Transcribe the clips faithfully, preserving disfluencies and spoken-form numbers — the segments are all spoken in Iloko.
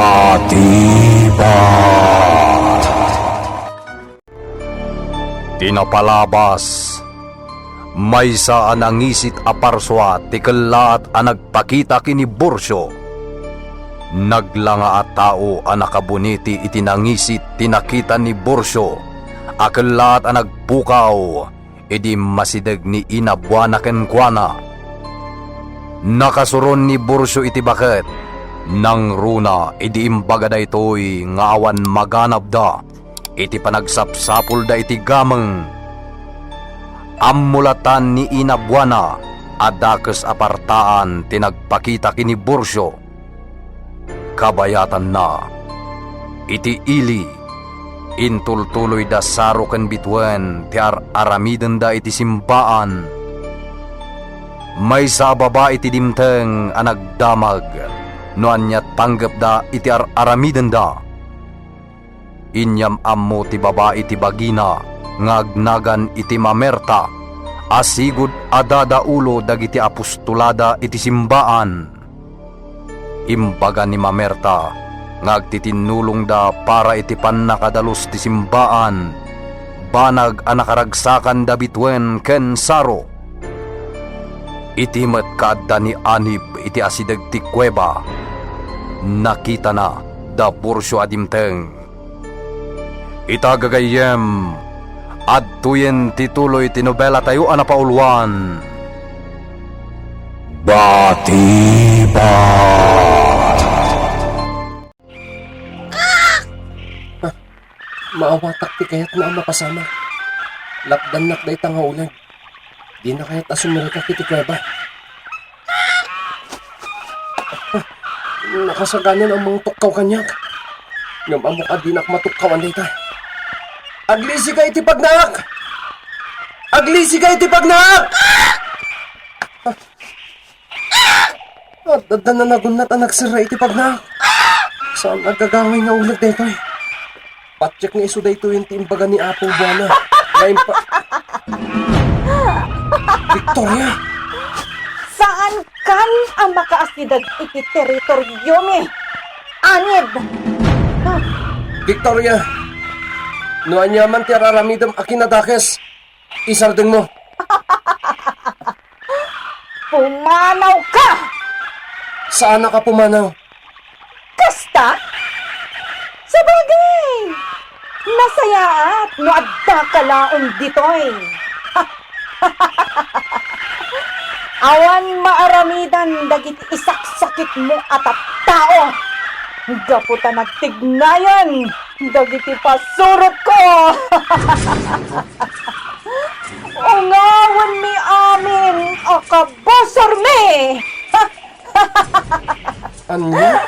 Atiba. Ti napalabas, maysa a nangisit a parsua ti kellaat a nagpakita ken ni Burcio. Naglanga a tao a nakabuniti iti nangisit ti nakita ni Burcio a kellaat a nagpukaw idi immasideg ni Ina Buana kenkuana. Nakasuron ni Burcio iti baket, nangruna idi imbaga daytoy nga awan maganabda iti panagsapsapulda iti gameng. Ammo latan ni Ina Buana a dakes a partaan ti nagpakita ken ni Burcio. Kabayatanna, iti ili, intultuloyda saro ken bituen ti ar-aramidenda iti simbaan. Maysa a babai ti dimteng a nagdamag no ania tanggepda iti ar-aramidenda. Inyam-ammo ti babai ti bagina nga agnagan iti Mamerta a sigud a dadaulo dagiti apostolada iti simbaan. Imbaga ni Mamerta nga agtitinnulongda para iti pannakadalus ti simbaan, banag a nakaragsakanda bituen ken saro. Iti met kaadda ni Anib iti asideg ti kueba, nakitana da Burcio a dimteng. Ita gagayyem, adtoyen ti tuloy ti nobelatayo a napauluan, Batiba. Ah! Maawatak ti kayatna a mapasamak. Lapdannak dayta nga uleg. Dina kayat a sumrekak iti kueba. Ah, nakasaganan a mangtukkaw kaniak. Ngem ammok a dinak matukkawan dayta. Aglisika iti pagnaak! Aglisika iti pagnaak! Ah! Adda nanagunat a nagserra iti pagnaak. Saan a gagangay nga uleg daytoy. Patiek nga isu daytoyen ti imbaga ni Apo Buana. Naimpa-, Victoria! Saankan a makaasideg iti teritoriomi, Anib! Victoria! No aniaman ti ar-aramidem a kinadakes, isardengmo. Pumanawka! Saanak a pumanaw. Kasta? Sabagay, nasayaat no addaka laeng ditoy. Awan maaramidan dagiti isaksakitmo a tattao gapu ta nagtignayan dagiti pasurotko. Ungawenmi amin a kabusormi! Ania?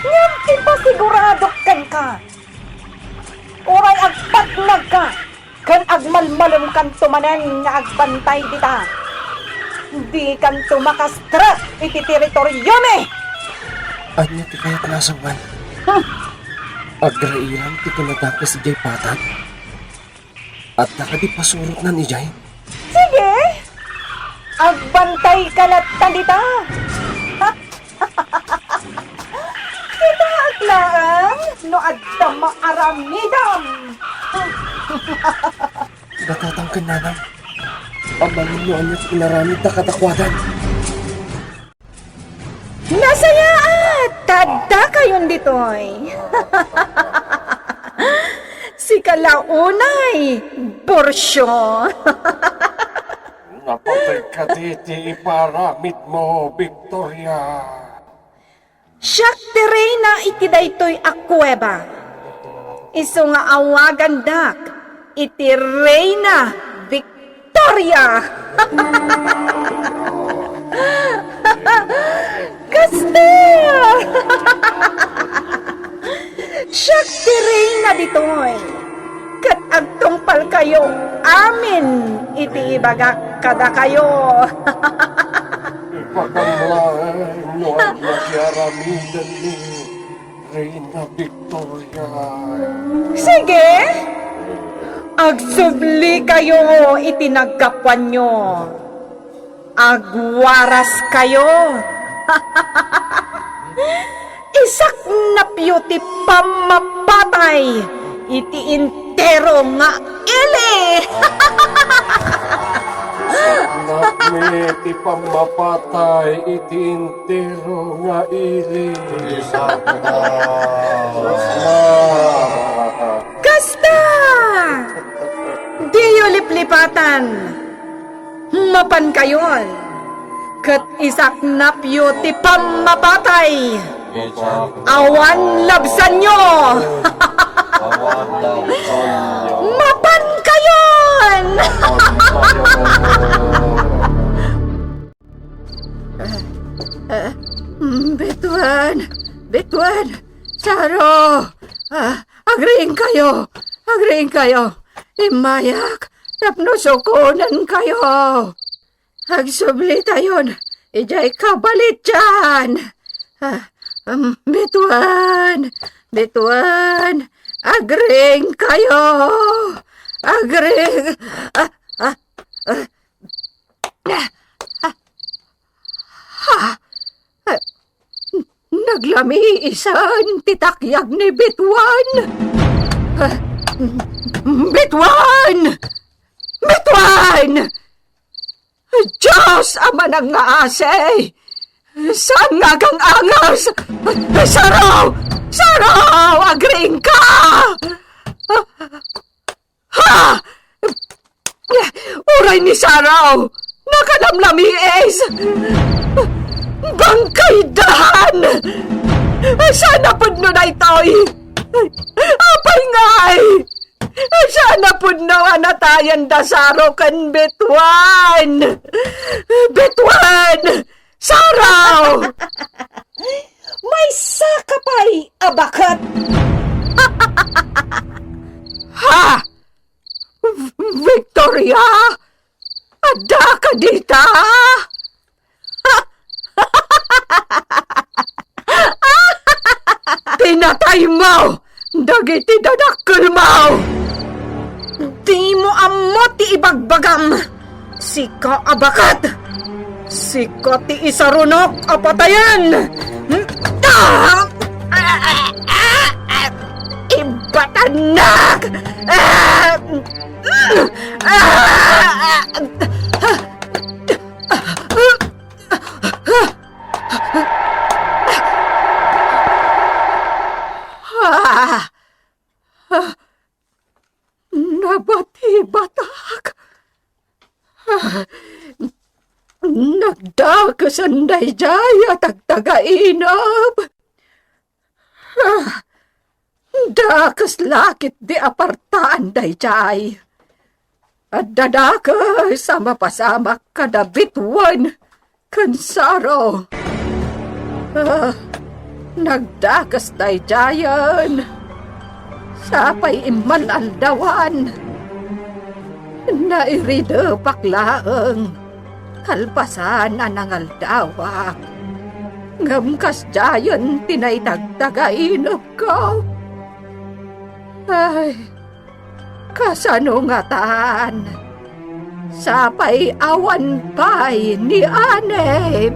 Ngem ipasiguradok kenka, uray agpatnagka ken agmalmalemkanto manen nga agbantay dita, dikanto makastret iti teritoriomi! Ania ti kayatna a sawen? Hmm. Agrairan ti kinadakes idiay patag? Adda kadi pasurotnan idiay? Sige! Agbantayka latta dita! Kitaek laeng no adda maaramidam! Datatang ken nanang, amangan no ania ti inaramidda kadakuada. Nasayaat ta addakayon ditoy. Sika la unay, Burcio. Napateg kadi ti iparamidmo, Victoria. Siak ti reyna iti daytoy a kueba. Isu nga awagandak iti Reyna Victoria. Kasta! Siak ti reyna ditoy, ket agtungpalkayo amin iti ibagak kadakayo. Ipakamlaeng no adda ti aramiden ni Reyna Victoria. Sige, agsublikayo iti naggapuanyo. Agwaraskayo. Isaknapyo ti pammapatay iti entero nga ili. Isaknapmi ti pammapatay iti entero nga ili. Kasta! Diyo liplipatan! Mapankayon, ket isaknapyo ti pammapatay. Awan labsanyo! Mapankayon! Ah, ah, mm, Bituan! Bituan! Saro! Ah, agriingkayo! Agriingkayo! Immayak tapno sukonenkayo! Agsublitayon idiay kabalitian! Ah, mm, Bituan! Bituan! Agriingkayo! Agriing! Ah, ah, ah, ah, ah, ah, Naglamiisan ti takyag ni Bituan. Bituan! Bituan! Dios a manangngaasi! Saan nga agang-angas? Saro! Saro! Agriingka! Ha! Uray ni Saro, nakalamlamiis! Bangkaydan! Saan a pudno daytoy? Apay ngay? Saan a pudno a natayan da Saro ken Bituan? Bituan! Saro! Maysa ka pay a baket! Ha? Victoria? Adda ka dita? Pinataymo dagiti dadakkelmo! Dimo ammo ti ibagbagam! Sika a baket! Sika ti isarunok a patayen! Ibatannak! Nabatibatak. Nagdakesen daydiay a tagtagainep. Dakes la ketdi a partaan daydiay. Adda dakes a mapasamak kada bituen ken saro. Ah, nagdakes daydiayen. Sapay imman-aldawan. Nairidepak laeng kalpasan a nangaldawak. Ngem kasdiayen ti naitagtagainepko. Ay, kasano ngatan? Sapay awan pay ni Aneb.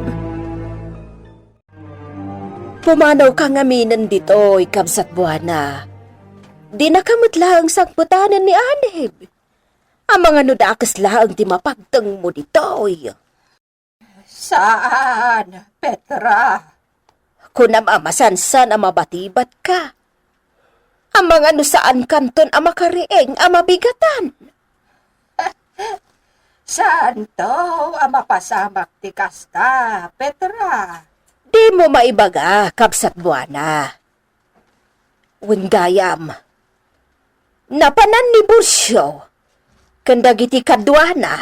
Pumanawka ngaminen ditoy, kabsat Buana. Dinaka met laeng sangpetanen ni Aneb. Amangan no dakes laeng ti mapagtengmo ditoy. Saan, Petra? Kunam a masansan a mabatibatka. Amangan no saankanton a makariing a mabigatan. Saanto a mapasamak ti kasta, Petra? Dimo maibaga, kabsat Buana. Wen gayam, napanan ni Burcio ken dagiti kaduana.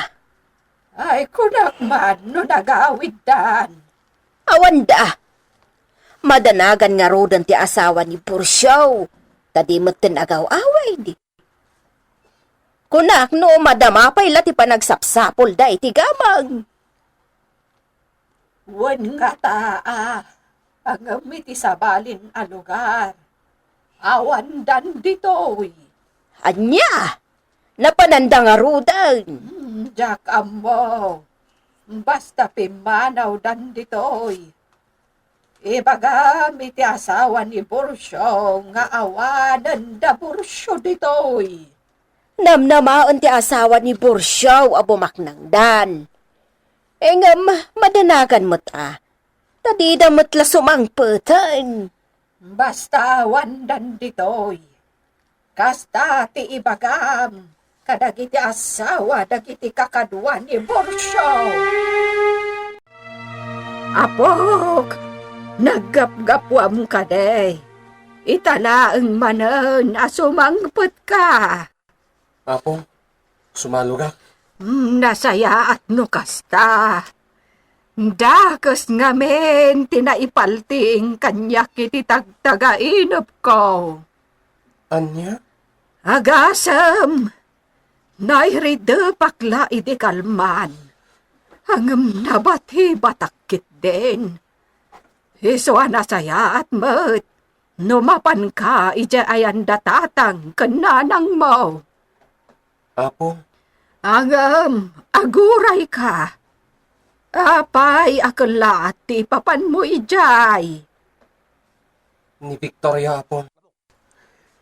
Ay, kunak man no nagawiddan. Awanda. Madanagan ngaruden ti asawa ni Burcio, ta di metten agaw-awid. Kunak no madama pay la ti panagsapsapulda iti gameng. Wen ngata a, ngem iti sabalin a lugar, awandan ditoy. Ania? Napananda ngaruden? Hmm, diak ammo. Basta pimmanawdan ditoy. Ibagam iti asawa ni Burcio nga awanen da Burcio ditoy. Namnamaen ti asawa ni Burcio a bumaknangdan. Ngem madanagan met a, ta dida met la sumangpeten. Basta awandan ditoy. Kasta ti ibagam kadagiti asawa dagiti kakadua ni Burcio. Apok, naggapgapuam kadi. Ita laeng manen a sumangpetka. Apo, sumalogak. Mm, nasayaat no kasta. Dakes ngamin ti naipaltiing kaniak iti tagtagainepko. Ania? Agasem, nairidepak la idi kalman. Ngem nabatibatak ketdin. Isu a nasayaat met no mapanka idiay ayan da tatang ken nanangmo. Apo. Ngem, agurayka. Apay a kellaat ti ipapanmo idiay? Ni Victoria, Apo.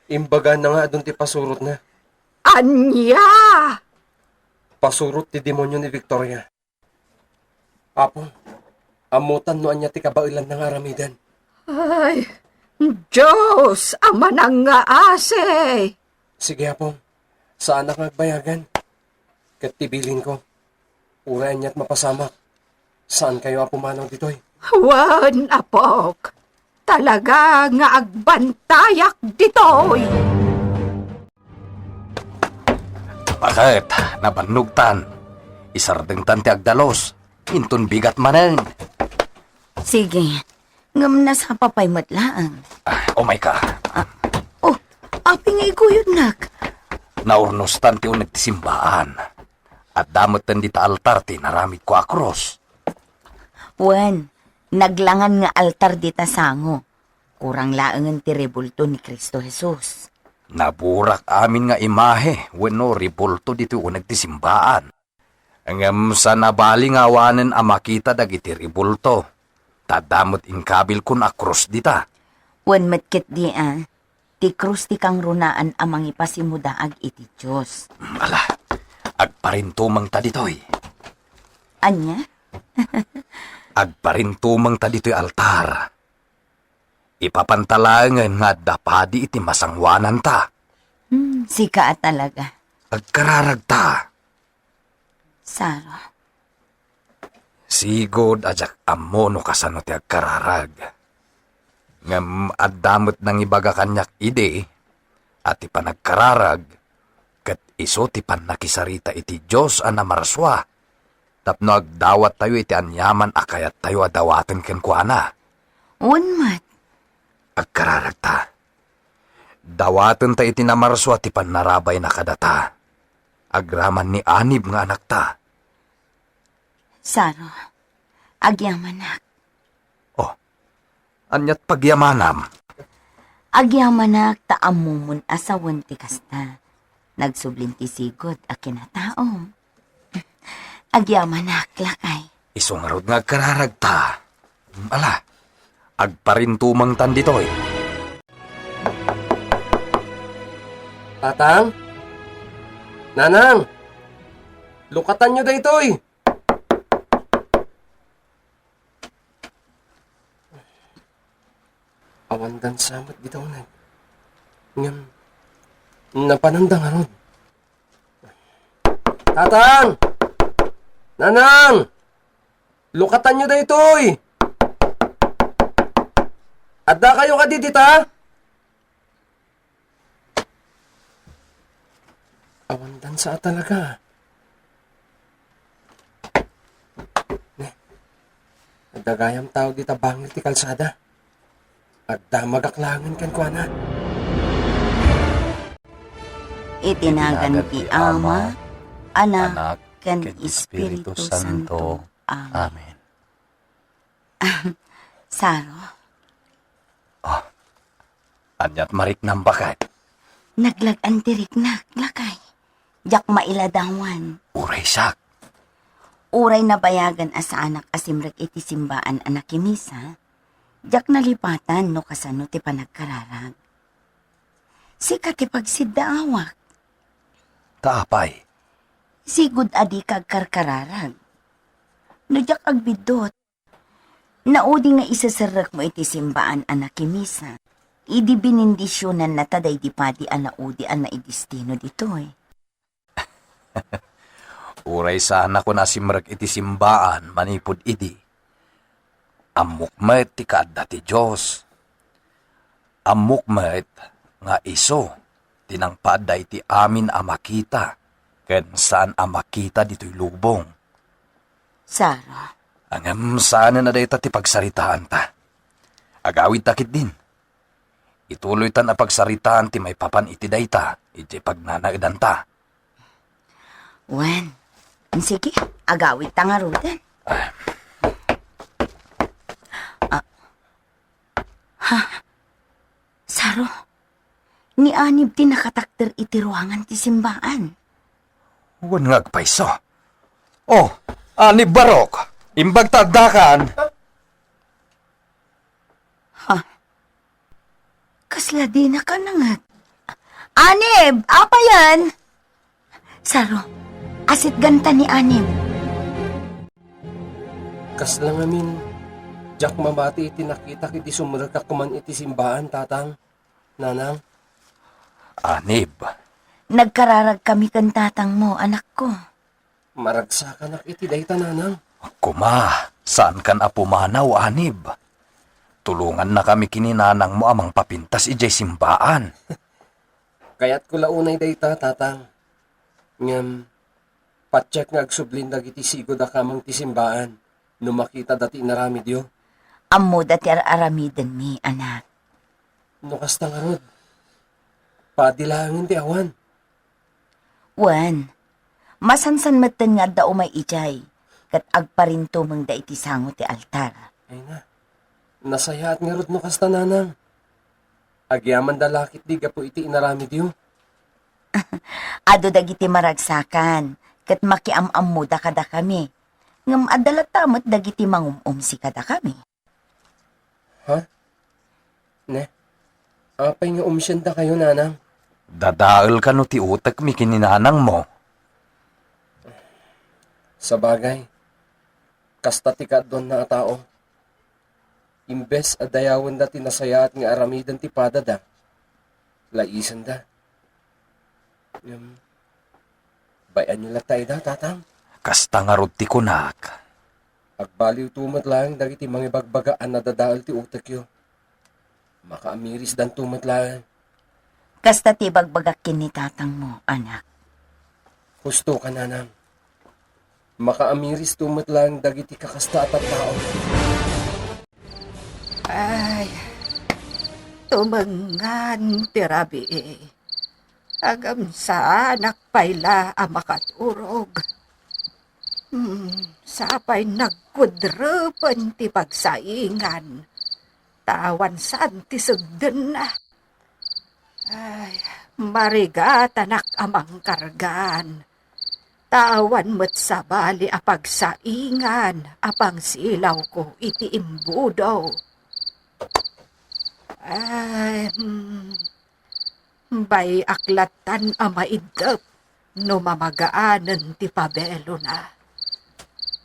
Imbagana nga adun ti pasurotna. Ania? Pasurot ti demonio ni Victoria. Apo, ammotan no ania ti kabaelanna nga aramiden. Ay, Dios a manangngaasi! Sige, Apo. Saanak nga agbayagan. Ket ti bilinko, uray aniat mapasamak, saankayo a pumanaw ditoy. Wen, apok, talaga nga agbantayak ditoy. Baket, nabannogtan. Isardengtan ti agdalus. Inton bigat manen. Sige. Ngem nasapa pay met laeng. Ah, umay ka. Ah, oh, apay nga iguyodnak? Naurnostan ti uneg ti simbaan. Adda metten dita altar ti inaramidko a krus. Wen, naglangan nga altar dita sango. Kurang laengen ti rebulto ni Cristo Jesus. Naburak amin nga imahe wenno rebulto ditoy uneg ti simbaan. Ngem saan a bali nga awanen a makita dagiti rebulto, ta adda met inkabilkon a krus dita. Wen met ketdi a, ti krus ti kangrunaan a mangipasimudaag iti Dios. Ala, agparintumengta ditoy. Ania? Agparintumengta ditoy altar. Ipapanta laengen nga adda padi iti masangoananta. Hmm, sika a talaga. Agkararagta. Saro. Sigud a diak ammo no kasano ti agkararag. Ngem adda met nangibaga kaniak idi a ti panagkararag ket isu ti pannakisarita iti Dios a namarsua tapno agdawattayo iti aniaman a kayattayo a dawaten kenkuana. Wen met. Agkararagta. Dawatenta iti namarsua ti pannarabayna kadata. Agraman ni Anib nga anakta. Saro, agyamanak. Oh, aniat pagyamanam? Agyamanak ta ammomon a sawen ti kasta. Nagsublin ti sigud a kinataom. Agyamanak, lakay. Isu ngarud nga agkararagta. Ala, agparintumengtan ditoy. Tatang? Nanang! Lukatanyo daytoy! Awan dansa met dita uneg. Ngem, napananda ngarud. Tatang! Nanang! Lukatanyo daytoy! Addakayo kadi dita? Awan dansa a talaga. Ne, adda gayam tao dita bangir ti kalsada. Agdamagak laengen kenkuana. Iti nagan ti Ama, Anak, ken Espiritu Santo. Amen. Saro. Ah, aniat mariknam, baket? Naglag-an ti riknak, lakay. Diak mailadawan. Uray siak. Uray nabayagan a saanak a simrek iti simbaan a nakimisa, Diak nalipatan no kasano ti panagkararag. Sika ti pagsiddaawak. Ta apay? Sigud a dika agkarkararag. No diak agbiddut, naudi nga iseserrekmo iti simbaan a nakimisa. Idi binindisionannata daydi padi a naudi a naidestino ditoy. Uray saanakon a simrek iti simbaan manipud idi, ammok met ti kaadda ti Dios. Ammok met nga isu ti nangpaadda iti amin a makita ken saan a makita ditoy lubong. Saro. Ngem saanen a dayta ti pagsaritaanta. Agawidta ketdin. Ituloytan a pagsaritaan ti maipapan iti dayta idiay pagnanaedanta. Wen, sige, agawidta ngaruden. Ah. Ha? Saro, ni Anib ti nakatakder iti ruangan ti simbaan. Wen nga agpayso. Oh, Anib Barok, imbag ta addakan. Ha? Kasla dinaka nanget. Anib, apayen? Saro, asitganta ni Anib. Kasla ngamin, diak mamati iti nakitak idi sumrekak man iti simbaan, Tatang, Nanang. Anib. Nagkararag kami ken tatangmo, anakko. Maragsakanak iti dayta, Nanang. Kuma, saankan a pumanaw, Anib. Tulongannakami ken ni nanangmo a mangpapintas idiay simbaan. Kayatko la unay dayta, Tatang. Ngem, patiek nga agsubli dagiti sigud a kameng ti simbaan no makitada ti inaramidyo. Ammoda ti ar-aramidenmi, anak. No kasta ngarud, padi laengen ti awan. Wen, masansan metten nga adda umay idiay, ket agparintumengda iti sango ti altar. Ay na, nasayaat ngarud no kasta, Nanang. Agyamanda la ketdi gapu iti inaramidyo. Adu dagiti maragsakan, ket makiam-ammoda kadakami. Ngem adda latta met dagiti mangum-umsi kadakami. Ha? Ne? Apay nga umsiandakayo, Nanang? Dadael kano ti utekmi ken ni nanangmo? Sabagay, kasta ti kaaduanna a tao. Imbes a dayawenda ti nasayaat nga aramiden ti padada, laisenda. Ngem, bay-anyo latta ida, Tatang? Kasta ngarud ti kunak. Agbaliwto met laeng dagiti mangibagbaga a nadadael ti utekyo. Makaamirisdanto met laeng. Kasta ti ibagbagak ken ni tatangmo, anak. Husto ka, Nanang. Makaamiristo met laeng dagiti kakasta a tattao. Ay, tumengngan ti rabii. Ngem saanak pay la a makaturog. Hmm, sapay nagkudrepen ti pagsaingan. Ta awan saan ti segdenna. Ay, marigatanak a mangkargan. Ta awan met sabali a pagsaingan a pangsilawko iti imbudo. Ay, hmm. Bay-ak lattan a maiddep no mamagaanen ti pabelona.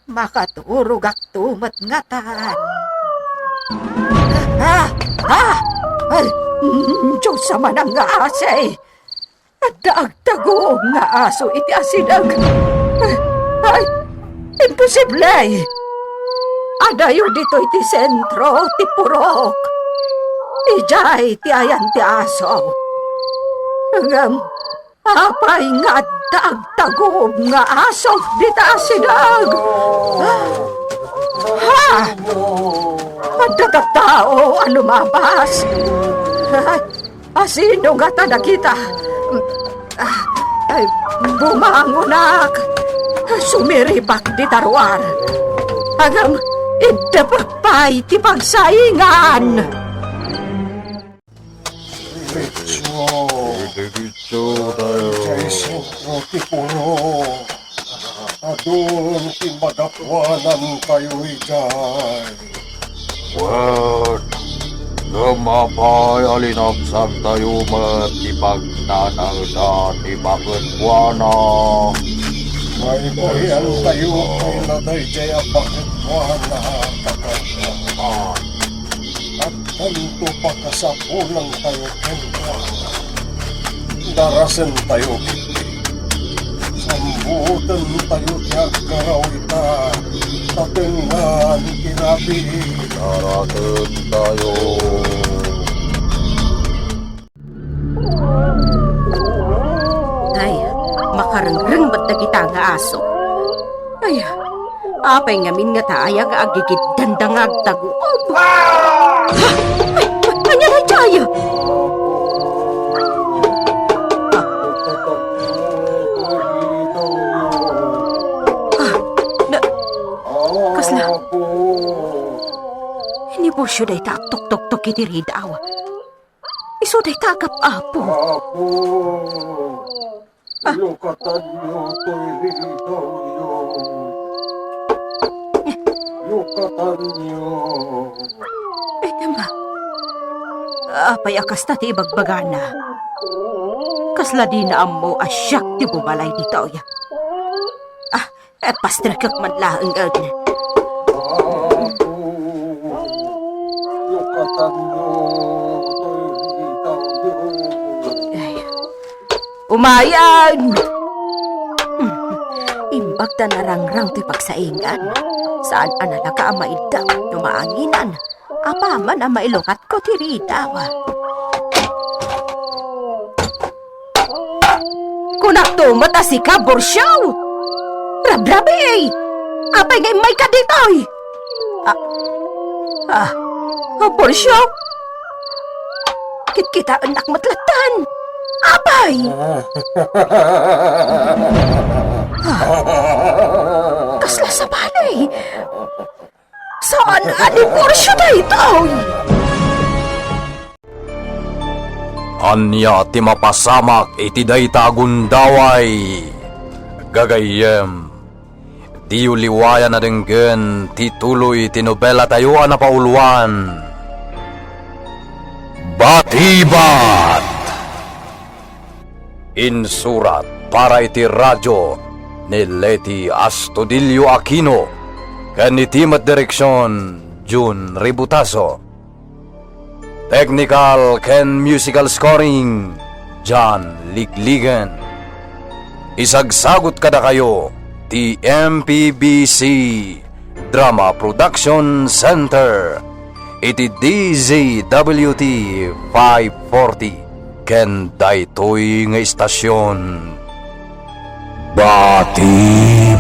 Makaturogakto met ngatan. Ah! Ah! Ay, Diyos a manangngaasi! Adda agtagum nga aso iti asideg. Ay, imposible! Adayo ditoy ti sentro ti purok. Idiay ti ayan ti aso. Ngem apay nga adda agtagum nga aso dita asideg? Ha? Adda tattao a lumabas? Asino ngata dagita? Ah, ay, bumangonak. Sumiribak dita ruar. Ngem iddepek pay ti pagsaingan. Diretso. Diretso tayo. Diay sentro ti purok. Adun ti madapuanan tayo idiay. What? Ngem apay a linapsantayo met ti pagnanaedan ti paket-kuana? Maikuhiantayo pay daydiay a paket-kuana, kakabsat. Addanto pakasapulantayo kenkuana. Darasentayo ketdi. Sambuoten tayo ti agkaraw ita, ta tengngaan ti rabii. Darasentayo. Ay, makarengreng met dagita nga aso. Ay, apay ngamin ngata aya nga agigiddanda nga agtaguob? Ah! Ay, ay, ania daydiay? Ah, na, kasla, ni Porcio dayta agtuktoktok iti ridaw. Isu dayta agap-apo. Apo, ah, lukatanyo toy ridawyo. Lukatanyo. Ay, dama. Apay a kasta ti ibagbagana? Kasla dina ammo a siak ti bumalay ditoy. Ah, eh, pastrekek man laeng, eh. Apo, lukatanyo toy ridawyo. Ay. Umayen! Imbag ta narangrang toy pagsaingan, saan a nalaka a maiddep no maanginan. Apaman a mailukatko ti ridaw. Kunakto met a sika, Porcio! Rabrabii! Apay nga immayka ditoy? Ah, ah, ah, Porcio? Kitkitaennak met lattan. Apay? Ah, kasla sabali. Saan a ni Porcio daytoy? Ania ti mapasamak iti dayta a gundaway? Gagayyem, diyo liwayan a denggen ti tuloy ti nobelatayo a napauluan, Batibat! Insurat para iti radio ni Leti Astudillo Aquino ken iti met direksion, Jun Ributaso. Technical ken musical scoring, John Ligligen. Isagsagut kadakayo ti M P B C Drama Production Center iti D Z W T five forty ken daytoy nga istasion, Bati